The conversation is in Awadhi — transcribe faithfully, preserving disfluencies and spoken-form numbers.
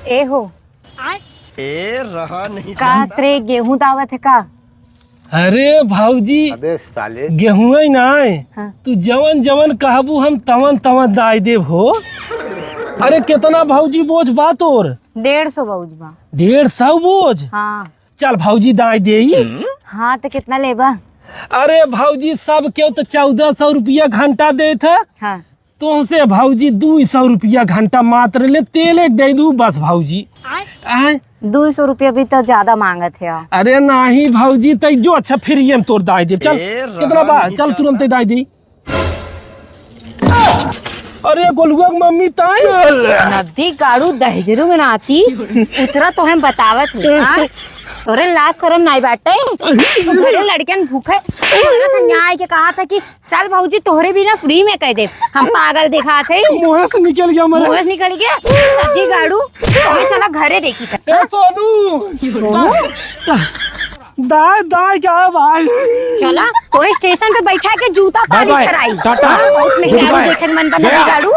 ए हो। ए, रहा नहीं का जाता। तरे गेहूं दावत है का? अरे भौजी, अबे साले। गेहूं ही ना है। हाँ। तू जवन जवन कहबू हम तवन तवन दाई देब हो। अरे कितना भौजी बोझ बा तोर? डेढ़ सौ बोझ बा। डेढ़ सौ बोझ? हाँ। चल भौजी दाई देई। हाँ तो कितना लेबा? अरे भौजी सब केहू तो चौदह सौ रुपया घंटा देत है। हाँ। तोहसे भौजी दुई सौ रुपया घंटा मात्र ले, तेले के दे दू बस भौजी। आय? दुई सौ रुपया भी तो ज्यादा मांगत है। अरे नाही भौजी, तै जो अच्छा फ्री में तोर दाई दे। चल, ए, कितना बा? चल तुरंत दाई दे। अरे गोलुआ के मम्मी ताई। नदी गाड़ू दहिजरू में नाती, उतरा तो हम बतावत है, हाँ? तोरे लाज शरम नाई बाटे? घरे लड़कन भूखे, तोरा संग यहाँ आए के कहा था कि चल भौजी, तोहरे बिना फ्री में कह दे। हम पागल दिखात है। मुँह से निकल गया हमारे। मुँह से निकल गया? अजी गाड़ू, तोहे चला घरे देखी था। ए, सोनू। सोनू? दाई, दाई, क्या है भाई? चला, तोहे स्टेशन पे बैठा के जूता बाय पालिश बाय, कराई। टाटा। हाँ, बहुत में गुड गाड़ू बाय। देखे के मन बना गया। गाड़ू।